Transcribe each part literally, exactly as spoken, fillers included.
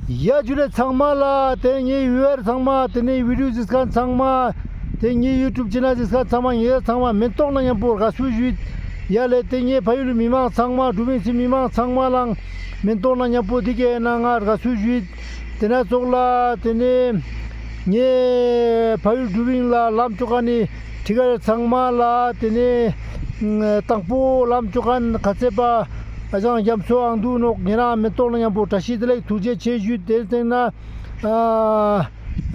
ཡ་ཇུ་ལེ་ཚང་མ་ལ། དེ་ངའི་བིའུ་ཨར་ཚང་མ། དེ་ནས་བི་ཌིའོ་གཟིགས་མཁན་ཚང་མ། དེ་ངའི་ཡུ་ཊུབ་ཆེ་ནལ་གཟིགས་མཁན་ཚང་མ། ངའི་ཚང་མ་མེན་ཏོག་ནང་མཉམ་པོ་དགའ་བསུ་ཞུས། ཡ་ལེ་དེ་ངའི་ཕ་ཡུལ་མི་མང་ཚང་མ། གྲུ་བིང་སི་མི་མང་ཚང་མ་ལའང་མེན་ཏོག་ནང་མཉམ་པོ་འདི་གའི་ནང་ང་དགའ་བསུ་ཞུས། དེ་ན་ཙོགས་ལ་དེ་ནས་ངའི་ཕ་ཡུལ་གྲུ་བིང་ལ་ལམ་ཅོ་མཁན་ནི་ཁྲི་ཀ་ཚང་མ་ལ། དེ་ནས་དང་པོ་ལམ་ཅོ་མཁན་ཁ་ཚེ་པ་ཨ་ཅང་རྒྱ་མཚོ་ཨང་དུ་ནོག། ཉེ་རང་མེན་ཏོག་ལ་མཉམ་པོ་བཀྲ་ཤིས་བདེ་ལེགས་ཐུགས་རྗེ་ཆེ་ཞུས། དེ་སྟེང་ན་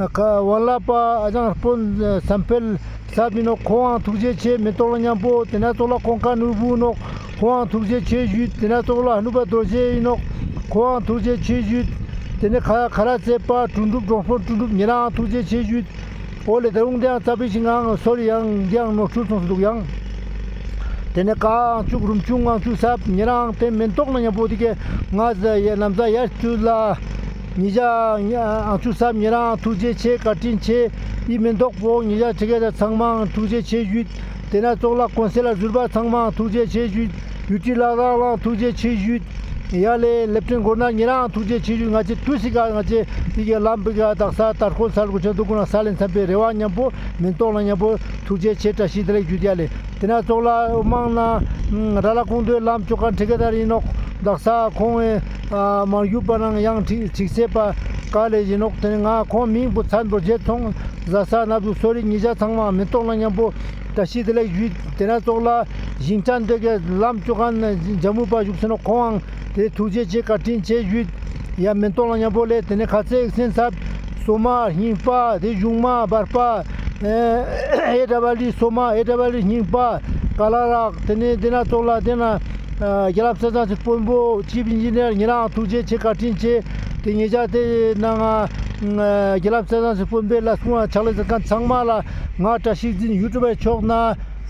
ཨ་ཁ་ཝན་ལ་པ་ཨ་ཅང་དཔོན་བསམ་འཕེལ་ས་བི་ནོག། ཁོང་ཨང་ཐུགས་རྗེ་ཆེ་མེན་ཏོག་ལ་མཉམ་པོ། དེ་ན་ཙོགས་ལ་ཁོང་ཁ་ནོར་བུ་ནོག། ཁོང་ཐུགས་རྗེ་ཆེ་ཞུས། དེ་ན་ཙོགས་ལ་ཧ་ནུ་པ་རྡོ་རྗེ་ཨིན་ནོག། ཁོང་ཐུགས་རྗེ་ཆེ་ཞུས། དེ་ནས་ཁ་ཁ་ར་ཚེ་པ་དོན་གྲུབ། གྲོང་དཔོན་དོན་གྲུབ། ཉེ་རང་ཐུགས་རྗེ་ཆེ་ཞུས། འོ་ལེ་ད་རུང་དེ་ཡང་ཙ་པིག་ཞིག་ངའང་སོ་རི་ཡང་དེ་ཡང་ནོར་འཁྲུལ་སོང་སུ་འདུག་ཡང་། དེ་ནས་ཀ་ཨང་ཆུག་རུམ་ཆུང་ཨང་ཆུག་སབ། ཉེ་རང་དེ་མེན་ཏོག་ལ་མཉམ་པོ་དེ་གའི་ང་ཟ་ཡ་ནམ་ཟ་ཡར་ཅུ་ལ། ཉེ་ཞ་ཨང་ཆུག་སབ། ཉེ་རང་ཐུགས་རྗེ་ཆེ། བཀའ་དྲིན་ཆེ། ཡི་མེན་ཏོག་པོ་ཉེ་ཞ་ཁྲི་ཀ་ཚང་མའང་ཐུགས་རྗེ་ཆེ་ཞུས། དེ་ན་ཙོགས་ལ་ཀོན་སེ་ལ་ཟུར་པ་ཚང་མའང་ཐུགས་རྗེ་ཆེ་ཞུས། ཡུ་ཊི་ལ་རང་ལའང་ཐུགས་རྗེ་ཆེ་ཞུས། ཡ་ལེ་ལེབ་ཊི་ནན་གོ་ན་ཉེ་རང་ཐུགས་རྗེ་ཆེ་ཞུས། ང་ཅི་ཏུས་སི་ཀ་ང་ཅི་དེ་གའི་ལམ་པི་ཀ་དག་ས་དར་ཁོ་སལ་གོ་ཆ་འདུག་གོ་ན་ས་ལེན་སམ་པའི་རེ་བ་མཉམ་པོ་མེན་ཏོག་ལ་མཉམ་པོ་ཐུགས་རྗེ་ཆེ་བཀྲ་ཤིས་བདེ་ལེགས་ཞུས། ཡ་ལེ་དེ་ན་ཙོགས་ལ་འོ་མང་ན་ར་ལ་ཀོང་རྡོའི་ལམ་ཅོ་མཁན་ཁྲི་ཀ་དར་ཨིན་ནོག། དག་ས་ཁོང་ཨེ་མ་ཡུ་པ་ནང་ཡང་ཁྲིག་ཁྲིག་སེ་པ་ཀ་ལེ་ཨིན་ནོག། དེ་ནས་ང་ཁོང་མིང་པོ་ཚན་པོ་བརྗེད་སོང་། ཟ་ས་ན་བུ་སོ་རི། ཉེ་ཞ་ཚང་མ་མེན་ཏོག་ལ་མཉམ་པོ་བཀྲ་ཤིས་བདེ་ལེགས་ཞུས། དེ་ན་ཙོགས་ལ་ཞིང་ཅན་དེ་གའི་ལམ་ཅོ་མཁན་ཇ་མུ་པ་བཞུགས་སེ་ནོག། ཁོང་ཨང་དེ་ཐུགས་རྗེ་ཆེ་བཀའ་དྲིན་ཆེ་ཞུས། ཡ་མེན་ཏོག་ལ་མཉམ་པོ་ལེ། དེ་ནས་ཁ་ཚེ་ཨེག་སེན་སབ། སོ་མ་རྙིང་པ། དེ་གཞུང་མ་བར་པ། ཨེ་ཨེ་ཌབ་ལི་སོ་མ། ཨེ་ཌབ་ལི་རྙིང་པ། ཀ་ལ་རག། དེ་ནས་དེ་ན་ཙོགས་ལ་དེ་ན་རྒྱལ་ལམ་ས་ཚང་སི་དཔོན་པོ་ཅིབ་ཨིན་ཇི་ནེར། ཉེ་རང་ཐུགས་རྗེ་ཆེ་བཀའ་དྲིན་ཆེ། དེ་ཉེ་ཞ་དེ་ནང་ང་རྒྱལ་ལམ་ས་ཚང་སི་དཔོན་པོའི་ལ་སྐུ་ང་ཕྱག་ལས་མཛད་མཁན་ཚང་མ་ལ་ང་བཀྲ་ཤིས་འཛིན་ཡུ་ཊུབ་པའི་ཕྱོགས་ན་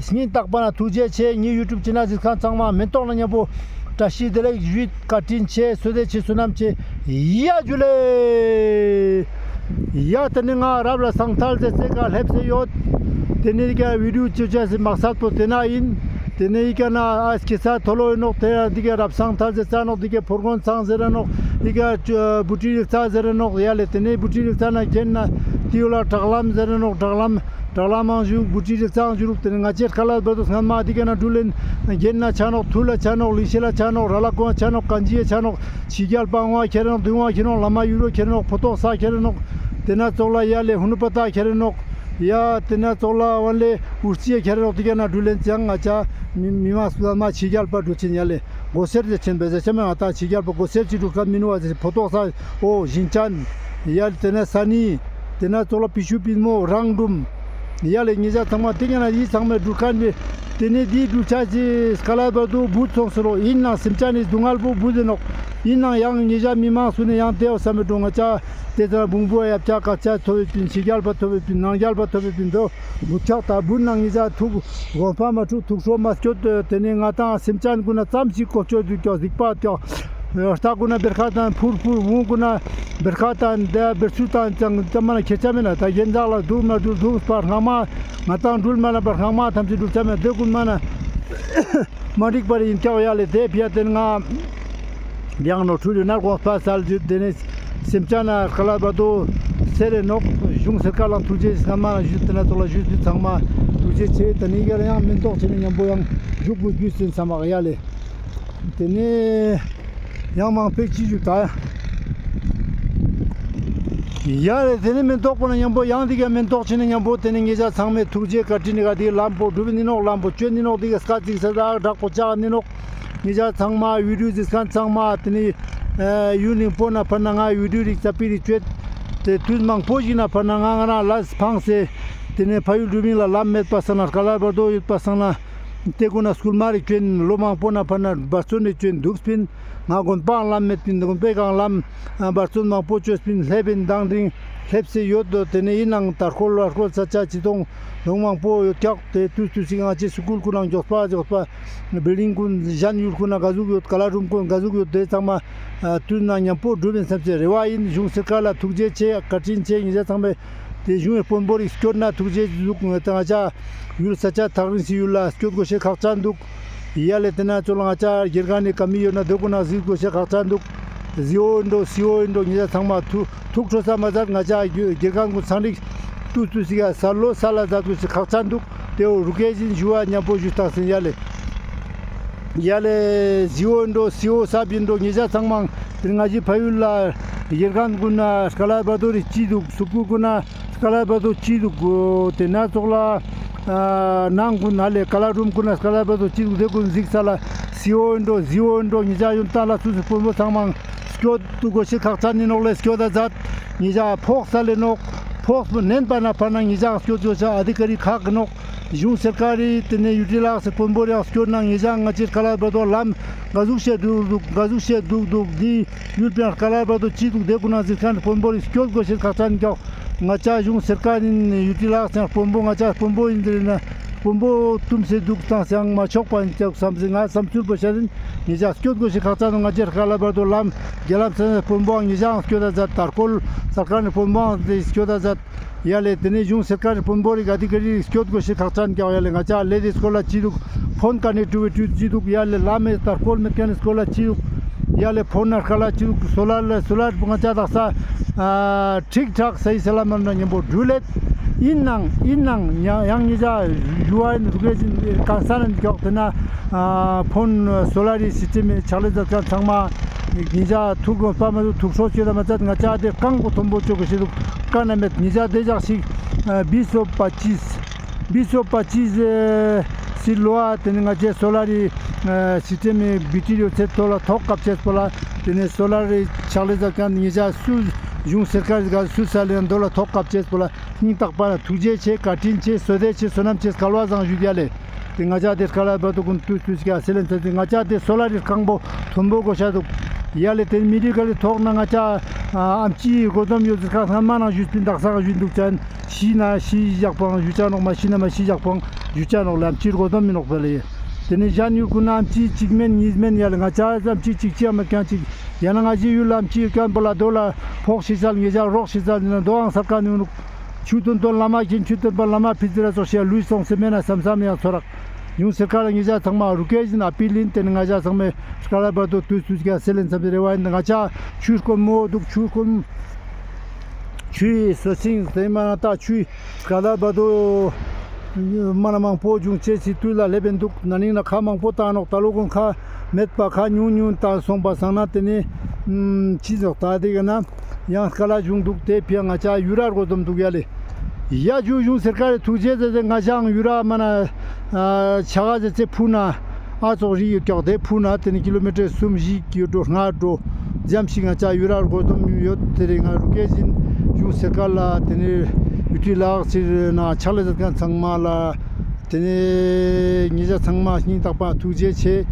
སྙིང་ཐག་པ་ན་ཐུགས་རྗེ་ཆེ། ངའི་ཡུ་ཊུབ་ཆེ་ནལ་གཟིགས་མཁན་ཚང་མ་མེན་ཏོག་ལ་མཉམ་པོ་བཀྲ་ཤིས་བདེ་ལེགས་ཞུས། བཀའ་དྲིན་ཆེ། བསོད་བདེ་ཆེ། བསོད་ནམས་ཆེ། ཡ་ཇུ་ལེ། ཡ་དེ་ནས་ང་རབ་ལ་སང་ཐལ་ཟེར་ཚེ་ག་སླེབས་སེ་ཡོད། དེ་ནས་ཀ་བི་ཌིའོ་ཅོ་ཅེས་སི་མག་སད་པོ་དེ་ན་ཨིན། དེ་ནས་ཡི་ཀ་ན་ཨ་སྐྱེ་ས་ཐོ་ལོ་ཨིན་ནོག། དེ་ཡང་འདི་ཀ་རབ་སང་ཐལ་ཟེར་ཙ་ནོག། འདི་ཀ་ཕོར་གོན་ཚང་ཟེར་ར་ནོག། ཡི་ཀ་བུ་ཁྲིད་རིག་ཚང་ཟེར་ར་ནོག། ཡ་ལེ་དེ་ནས་བུ་ཁྲིད་རིག་ཚང་ན་གྱེན་ན་དེ་ཡོད་ལ་དྲག་ལམ་ཟེར་ར་ནོག། དྲག་ལམ་དྲག་ལམ་མང་ཞུ་བུ་ཁྲིད་རིག་ཚང་ཞུ་རུག། དེ་ནས་ང་ཅི་ཁ་ལ་བར་དུ་སྔན་མ་འདི་ཀ་ན་འགྲུལ་ལེན་གྱེན་ན་ཆ་ནོག། ཐུ་ལ་ཆ་ནོག། ལི་ཤེ་ལ་ཆ་ནོག། ར་ལ་ཀོང་ཆ་ནོག། ཀན་ཇི་ཡ་ཆ་ནོག། ཕྱི་རྒྱལ་པ་ཝང་ཁྱེར་ར་ནོག། དུང་ཝང་ཁྱེར་ར་ནོག། ལ་མ་ཡུ་རོ་ཁྱེར་ར་ནོག། ཕོ་ཏོག་ས་ཁྱེར་ར་ནོག། དེ་ན་ཙོགས་ལ་ཡ་ལེ་ཧུ་ནུ་པ་ཏ་ཁྱེར་ར་ནོག། ཡ་དེ་ན་ཙོགས་ལ་ཝན་ལེ་ཨུར་ཙི་ཡ་ཁྱེར་ར་ནོག། དེ་ཀ་ན་འགྲུལ་ལེན་ཅང་ང་ཅ་མི་མི་མང་སུ་མ་ཕྱི་རྒྱལ་པ་འགྲོ་ཆེན་ཡ་ལེ་གོ་སེར་ཅེ་ཆེན་པེ་ཟེར་ཆེན་མེ་ང་ཏང་ཕྱི་རྒྱལ་པ་གོ་སེར་ཅི་འགྲུལ་ཁ་མི་ནུ་བ་ཟེར། ཕོ་ཏོག་ས་འོ་ཞིང་ཅན་ཡ་ལེ་དེ་ན་ས་ནི་དེ་ན་ཙོགས་ལ་པི་ཤུ་པིན་མོ་རང་འགྲུམ། ཡ་ལེ་ཉེ་ཞ་ཚང་མ་དེ་ཀ་ན་ཡི་ཚང་མའི་འགྲུལ་ཁན་བེ། དེ་ནས་དེའི་འགྲུལ་ཆ་ཅི་སྐ་ལ་བར་དུ་བུད་སོང་ཟེར་རོ། ཨིན་ནང་སེམས་ཅན་ནི་སྡུག་བསྔལ་པོ་བུད་ཟེར་ནོག། ཨིན་ནང་ཡང་ཉེ་ཞ་མི་མང་སུ་ནས་ཡང་དེ་བ་བསམ་མེད་འགྲོ་ང་ཅ་དེ་ཚང་བུང་བུ་ཡབ་ཆ་ཀ་ཆ་ཐོབ་བེ་པིན། ཕྱི་རྒྱལ་པ་ཐོབ་བེ་པིན། ནང་རྒྱལ་པ་ཐོབ་བེ་པིན་དོ། བུ་ཆག་ད་བུད་ནང་ཉེ་ཞ་ཐུག་དགོངས་པ་མ་འཁྲུག་ཐུག་ཧྲོ་མ་སྐྱོད། དེ་ནས་ང་ཏང་སེམས་ཅན་ཀུན་ན་ཙམ་ཞིག་གོ་ཆོད་དུ་སྐྱོ་གཟིགས་པ་སྐྱོ། རྟ་ཀུན་ན་བེར་ཁ་དང་ཕུར་ཕུར་བོང་ཀུན་ན་བེར་ཁ་དང་དེ་བེར་ཆུ་དང་ཅང་ཙམ་མ་ན་ཁྱེར་ཆ་མེད་ན། ད་གྱེན་ཛག་ལ་འདུག་མ་འདུག་འདུག་པ་སྔ་མ་ང་ཏང་འགྲུལ་མ་ན་པ་སྔ་མ་ཐམས་ཅད་འགྲུལ་ཆ་མེད། དེ་ཀུན་མ་ན་མ་འགྲིག་པ་རེ་ཡིན་ཀྱག་ཡ་ལེ། དེ་ཕི་ཡ་དེ་ང་ཡང་ནོར་འཁྲུལ་ཡོད་ན་དགོངས་པ་སལ་ཞུ། དེ་ནས་སེམས་ཅན་ན་སྐ་ལ་བར་དུ་སེ་རེ་ནོག། གཞུང་སེར་ཀ་ལ་ཐུགས་རྗེ་སྔ་མ་ན་ཞུ། དེ་ན་ཚོགས་ལ་ཞུ་དུས་ཚང་མ་ཐུགས་རྗེ་ཆེ། དེ་ནས་ཡང་མེན་ཏོག་ཆེ་ནས་མཉམ་པོ་ཡང་བཞུགས་དགོས་རྒྱུ་ཟིན་ས་མ་ཡ་ལེ། དེ་ནས་ཡང་མང་པོ་ཅི་ཞུ་ད། ཡ་རེ་དེ་ནས་མེན་ཏོག་པོ་ན་མཉམ་པོ་ཡང་དེ་ག་མེན་ཏོག་ཆེ་ནས་མཉམ་པོ་དེ་ནས་ཉེ་ཞ་ཚང་མའི་ཐུགས་རྗེ་བཀའ་དྲིན་ནི་ག་དེ་ལམ་པོ་སྒྲུབ་ནི་ནོག། ལམ་པོ་བཅོས་ནི་ནོག། དེ་ག་སྐད་ཅིག་ས་དག་དྲག་པོ་ཆགས་ནི་ནོག། ཉེ་ཞ་ཚང་མ་བི་ཌིའོ་གཟིགས་མཁན་ཚང་མ་དེ་ནས་ཡུན་རིང་པོ་ན་ཕར་ན་ང་བི་ཌིའོ་རིག་ཙ་པི་རིག་བཅོས་ཏེ་དུས་མང་པོ་ཞིག་ན་ཕར་ན་ང་ང་རང་ལ་ཕངས་སེ་དེ་ནས་ཕ་ཡུལ་སྒྲུབ་མིན་ལ་ལམ་མེད་པ་སང་ན་སྐ་ལ་བར་དོ་ཡོད་པ་སང་ན། དེ་ཀུན་ན་སྐུལ་མ་རིག་ཅན་ལོ་མང་པོ་ན་ཕར་ན་འབད་བརྩོན་རིག་ཅན་འདུག་པིན། ང་དགོན་པའང་ལམ་མེད་པིན། དགོན་པའི་སྒང་ལམ་འབད་བརྩོན་མང་པོ་བཅོས་པིན། སླེབས་པིན་དང་དྲིང་སླེབས་སེ་ཡོད་དོ། དེ་ནས་ཡིན་ནང་དར་ཁོལ་བར་ཁོལ་ས་ཆ་ཅི་དོང་ལོང་མང་པོ་ཡོད་ཀྱག། དེ་དུས་དུས་སི་ང་ཅི་སྐུལ་ཀུན་ནང་མགྱོགས་པ་མགྱོགས་པ་བིལ་ཌིང་ཀུན་གཞན་ཡུལ་ཀུན་ན་ག་ཟུག་ཡོད། ཀ་ལ་རུམ་ཀུན་ག་ཟུག་ཡོད། དེ་ཚང་མ་དུས་ན་མཉམ་པོ་འགྲུབ་པིན་བསམ་སེ་རེ་བ་ཡིན། གཞུང་སེར་ཀ་ལ་ཐུགས་རྗེ་ཆེ། བཀའ་དྲིན་ཆེ། ཉེ་ཞ་ཚང་མས་དེ་གཞུང་ངི་དཔོན་པོ་རིག་སྐྱོར་ན་ཐུགས་རྗེ་ཟུག་ང་ཏང་ང་ཅ་ཡུལ་ས་ཆ་ཐག་རིང་སི་ཡུལ་ལ་སྐྱོད་དགོས་ཤེས་ཁག་ཅན་འདུག། ཡ་ལེ་དེ་ན་ཚོ་ལ་ང་ཅ་དགེ་རྒན་ནི་ཀ་མི་ཡོད་ན་དེ་ཀུན་ན་གཟིགས་དགོས་ཤེས་ཁག་ཅན་འདུག། ཟི་འོ་ཨིན་འགྲོ་སི་འོ་ཨིན་འགྲོ་ཉེ་ཞ་ཚང་མ་ཐུགས་ཐུགས་ཁྲོ་ས་མ་ཛད། ང་ཅ་དགེ་རྒན་གུན་ཚང་རིག་ཏུས་ཏུས་སི་ཀ་སལ་ལོ་སལ་ལ་ཛད་གོས་ཤེས་ཁག་ཅན་དུག། ཏེ་བོ་རུ་ཀེ་ཞིན་ཞུ་བ་ཉམ་པོ་ཞུས་ཏང་སེན་ཡ་ལེ། ཡ་ལེ་ཟི་འོ་ཨིན་འགྲོ་སི་འོ་སབ་ཨིན་འགྲོ་ཉེ་ཞ་ཚང་མ་ཏེ་ང་ཞི་ཕ་ཡུལ་ལ་དགེ་རྒན་གུན་ན་སྐལ་བ་དོ་རི་ཅི་དུག། སུ་ཀུལ་གུན་ན་སྐལ་བ་དོ་ཅི་དུག་གོ། ཏེ་ན་ཙོགས་ལ་ཨ་ནང་གུན་ན་ལེ་ཀ་ལ་རུམ་གུན་ན་སྐལ་བ་དོ་ཅི་དུག། ཏེ་གུན་གཟིགས་ས་ལ་སི་འོ་ཨིན་འགྲོ་ཟི་འོ་ཨིན་འགྲོ་ཉེ་ཞ་ཡོན་ཏན་ལ་སུ་སི་དཔོན་པོ་ཚང་མ་སྐྱོད་དུ་གོས་ཤེས་ཁག་ཅན་ཨིན་ནོག་ལེ། སྐྱོད་ད་ཛད། ཉེ་ཞ་ཕོགས་ས་ལེ་ནོག། ཕོགས་པོ་ནན་པ་ན་ཕར་ན་ཉེ་ཞ་སྐྱོད་གོས་ཤེས་ཨ་དི་ཀ་རི་ཁག་གི་ནོག། གཞུང་སར་ཀར་རི་ཏེ་ནེ་ཡུ་ཊི་ལགས་སི་དཔོན་པོ་རེ་སྐྱོད་ན་ཉེ་ཞ་ང་ཅི་སྐལ་བ་དོ་ལམ་ག་ཟུག་ཤེས་དུག་དུག་ག་ཟུག་ཤེས་དུག་དུག་ཏེ་ཡུལ་པའི་སྐལ་བ་དོ་ཅི་དུག། ཏེ་གུན་ན་ཟེར་ཁན་དཔོན་པོ་རེ་སྐྱོད་གོས་ཤེས་ཁག་ཅན་ཀྱག། ང་ཅ་གཞུང་སར་ཀར་རི་ཡུ་ཊི་ལགས་སི་དཔོན་པོ་ང་ཅ་དཔོན་པོ་ཨིན་ཏེ་ན་དཔོན་པོ་ཏུམ་སེ་དུག་ཏང་སེ་ཡང་མ་ཆོག་པ་ཨིན་ཀྱག་སམ་སེ་ང་སམ་ཚུལ་པོ་ཤད་ཨིན། ཉེ་ཞ་སྐྱོད་གོས་ཤེས་ཁག་ཅན་ང་ཅ་སྐལ་བ་དོ་ལམ་རྒྱ་ལམ་སེ་དཔོན་པོའང་ཉེ་ཞའང་སྐྱོད་ད་ཛད། ཏར་ཀོལ་སར་ཀར་རི་དཔོན་པོའང་ཏེ་སྐྱོད་ད་ཛད། ཡ་ལེ་ཏེ་ནེ་གཞུང་སར་ཀར་རི་དཔོན་པོ་རེ་ག་དི་ཀ་རི་སྐྱོད་གོས་ཤེས་ཁག་ཅན་ཀྱག། ཡ་ལེ་ང་ཅ་ལེ་ཏེ་སྐོར་ལ་ཅི་དུག། ཕོན་ཀ་ནེག་ཊི་བི་ཊི་ཅི་དུག། ཡ་ལེ་ལམ་མེ་ཏར་ཀོལ་མེད་ཁན་ནི་སྐོར་ལ་ཅི་དུག། ཡ་ལེ་ཕོན་ན་སྐལ་ལ་ཅི་དུག། སོ་ལར་ལ་སོ་ལར་ང་ཅ་དག་ས་ཨ་ཁྲིག་ཁྲག་སའི་སལ་ལ་མ་ན་ཉམ་པོ་གྲུལ་ལེད། ཨིན་ནའང་ཨིན་ནའང་ཡང་ཡང་ཉེ་ཞ་ཞུ་བ་ཨིན་རུ་ཀེ་ཞིན་གང་ས་ན་ཀྱོག་ཏེ་ན་ཨ་ཕོན་སོ་ལར་རི་སིས་ཊེམ་མི་ཕྱག་ལས་ཛད་ཁན་ཚང་མ་ཉེ་ཞ་ཐུགས་དགོངས་པ་མ་ཐུག་ཐུགས་ཁྲོ་ཅོ་ད་མ་ཛད། ང་ཅ་ཏེ་རྐང་པོ་མཐོན་པོ་ཅོ་གོས་ཤེས་དུག་ཀ་ན་མེད། ཉེ་ཞ་ཏེ་ཞག་ཞིག་ཨ་བིས་སོ་པ་ཅིས་བིས་སོ་པ་ཅིས་སི་ལོ་ཨ་ཏེ་ནེ་ང་ཅ་སོ་ལར་རི་ཨ་སིས་ཊེམ་མི་བེ་ཊི་རི་ཡོད་ཚད་ཐོག་ལ་ཐོག་ཀབ་ཅེས་པོ་ལ་ཏེ་ནེ་སོ་ལར་རི་ཕྱག་ལས་ཛད་ཁན་ཉེ་ཞ་སུ་གཞུང་སར་ཀར་རི་ག་སུ་ས་ལེ་ན་དོ་ལ་ཐོག་ཀབ་ཅེས་པོ་ལ་སྙིང་ཐག་པ་ནེ་ཐུགས་རྗེ་ཆེ། བཀའ་དྲིན་ཆེ། བསོད་བདེ་ཆེ། བསོད་ནམས་ཆེ། སྐལ་བ་བཟང་ཞུ་ཡ་ལེ། ཏེ་ང་ཅ་ཏེ་སྐལ་བ་དོ་གུན་ཏུས་ཏུས་ཀ་སེ་ལེན་ཚ་ཏེ་ང་ཅ་ཏེ་སོ་ལར་རི་རྐང་པོ་མཐོན་པོ་གོས་ཤེས་དུག། ཡ་ལེ་ཏེ་མི་རི་ཀལ་ཐོག་ན་ང་ཅ་ཨ་ཨམ་ཆི་གོ་དོམ་ཡོད་ཟེར་ཁན་སྔན་མ་ནང་ཞུས་པིན་དག་ས་ཞུ་དུག་ཅན་ཤི་ན་ཤི་ཞག་པང་ཞུ་ཅ་ནོག། མ་ཤི་ན་མ་ཤི་ཞག་པང་ཞུ་ཅ་ནོག་ལེ། ཨམ་ཆི་གོ་དོམ་མི་ནོག་པ་ལེ། ཏེ་ནེ་ཞན་ཡུལ་གུན་ན་ཨམ་ཆི་ཅིག་མེན་ཉིས་མེན་ཡ་ལེ། ང་ཅ་ཨམ་ཆི་ཅིག་ཅི་ཡང་མེད་ཁན་ཅིག། ཡང་ན་ང་ཞི་ཡུལ་ལ་ཨམ་ཆི་ཡོད་ཁན་པོ་ལ་དོ་ལ་ཕོགས་ཤིག་སལ་ཉེ་ཞ་རོགས་ཤིག་སལ་ན་དོའང་སལ་ཁན་ནི་ནུག། ཆུ་ཏོན་པ་ལ་མ་ཁྱེན་ཆུ་ཏོན་པ་ལ་མ་ཕི་ཟི་ར་ཙོགས་ཤིག་ལུས་སོང་སེ་མེད་ན་སམ་སམ་ཡང་ཚོར་རག། གཞུང་སར་ཀར་ལ་ཉེ་ཞ་ཚང་མ་རུ་ཀེ་ཞིན་ཨ་པིལ་ཨིན། ཏེ་ནེ་ང་ཞ་ཚང་མའི་སྐལ་བ་དོ་ཏུས་ཏུས་ཀ་སེ་ལེན་ཚ་ཏེ་རེ་བ་ཨིན། ང་ཅ་ཆུ་དཀོན་མོ་དུག། ཆུ་དཀོན་ཆུའི་སོ་སིང་ཏེ་མ་ན་ཏ་ཆུའི་སྐལ་བ་དོ་མ་ན་མང་པོ་ཇུང་ཅེས་སི་ཏུས་ལ་ལེབ་ཨིན་དུག། ན་ནིང་ན་ཁ་མང་པོ་ཏང་ནོག། ཏ་ལོ་གུན་ཁ་མེད་པ་ཁ་ཉུང་ཉུང་ཏང་སོང་པ་སང་ན་ཏེ་ནེ་ཨམ་ཅི་ཟོག་ཏ་ཏེ་ག་ན་ཡང་སྐལ་ལ་ཇུང་དུག། ཏེ་ཕི་ཡ་ང་ཅ་ཡུ་ར་རྒོ་དོམ་དུག་ཡ་ལེ། ཡ་ཇུ་གཞུང་སར་ཀར་རི་ཐུགས་རྗེ་ཟེར་ཏེ་ང་ཅའང་ཡུ་ར་མ་ན་ཨ་ཆ་ག་ཟེར་ཚེ་ཕུ་ན་ཨ་ཙོགས་རི་ཡོད་ཀྱག། ཏེ་ཕུ་ན་ཏེ་ནེ་ཀི་ལོ་མི་ཊར་སུམ་བཞི་ཡོད་འགྲོ་ལྔ་འགྲོ་ཙམ་ཞིག་ང་ཅ་ཡུ་ར་རྒོ་དོམ་ཡོད། ཏེ་རིང་ང་རུ་ཀེ་ཞིན་གཞུང་སར་ཀར་ལ་ཏེ་ནེ་ཡུ་ཊི་ལགས་སི་ན་ཕྱག་ལས་ཛད་ཁན་ཚང་མ་ལ་ཏེ་ནེ་ཉེ་ཞ་ཚང་མ་སྙིང་ཐག་པ་ཐུགས་རྗེ་ཆེ།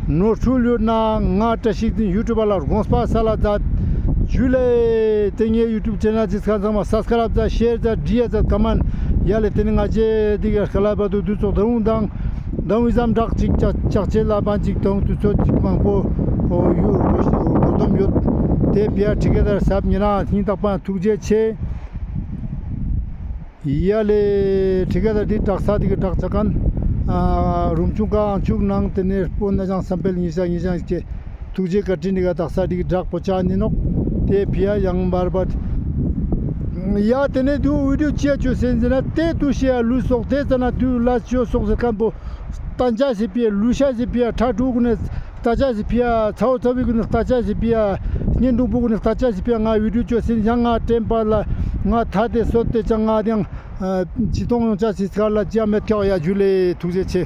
ནོར་འཁྲུལ་ཡོད་ན་ང་བཀྲ་ཤིས་འཛིན་ཡུ་ཊུབ་པ་ལ་དགོངས་པ་སལ་ལ་ཛད། ཇུ་ལེ། ཏེ་ངའི་ཡུ་ཊུབ་ཆེ་ནལ་ཅིག་ཁ་ཚང་མ་སབ་སི་ཀ་རབ་ཛད། ཤེར་ཛད། བྲི་ཡ་ཛད། ཀ་མན་ཡ་ལེ། ཏེ་ནེ་ང་ཅ་ཏེ་ག་སྐལ་བ་དོ་ཏུས་ཚོགས་དང་དང་དང་བི་ཟམ་དྲག་ཅིག་ཅག་ཅག་ཅེ་ལ་བན་ཅིག་དང་ཏུས་ཚོད་ཅིག་མང་པོ་ཨོ་ཡུ་རོ་རོ་དོམ་ཡོད། ཏེ་ཕི་ཡ་ཁྲི་ཀེ་དར་སབ་ཉེ་རང་སྙིང་ཐག་པ་ཐུགས་རྗེ་ཆེ། ཡ་ལེ། ཁྲི་ཀེ་དར་ཏེ་དྲག་ས་ཏེ་གི་དྲག་ཆ་ཁན་ཨ་རུམ་ཆུང་ཀ་ཨང་ཆུག་ནང་ཏེ་ནེ་སྤོན་ན་ཞང་སམ་པེལ་ཉེ་ཞ་ཉེ་ཞ་ཅེ་ཐུགས་རྗེ་བཀའ་དྲིན་ནི་ག་དག་ས་ཏེ་གི་དྲག་པོ་ཆ་ནི་ནོག། ཏེ་ཕི་ཡ་ཡང་བར་བར་ཡ་ཏེ་ནེ་དུ་བི་ཌིའོ་ཅི་ཡ་ཅོ་སེན་ཟེར་ན་ཏེ་དུ་ཤེ་ཡ་ལུས་སོག་ཏེ་ཙ་ན་དུ་ལ་ཅོ་སོག་ཟེར་ཁན་པོ་ཏན་ཅ་སི་ཕི་ཡ་ལུས་ཤ་སི་ཕི་ཡ་ཁྲ་ཁྲུ་གུན་ནེ་ལྟ་ཅ་ཟི་ཕི་ཡ་ཚ་བོ་ཚ་བི་གུན་ལྟ་ཅ་ཟི་ཕི་ཡ་གཉེན་དྲུང་པོ་གུན་ལྟ་ཅ་ཟི་ཕི་ཡ་ང་བི་ཌིའོ་ཅོ་སིན་ཡང་ང་དྲན་པ་ལ་ང་ཐ་དེ་སོད་དེ་ཅང་ང་དེང་ཅི་གཏོང་ཡོང་ཅ་ཟི་སྐར་ལ་ཅི་ཡང་མེད་ཀྱག། ཡ་ཇུ་ལེ། ཐུགས་རྗེ་ཆེ།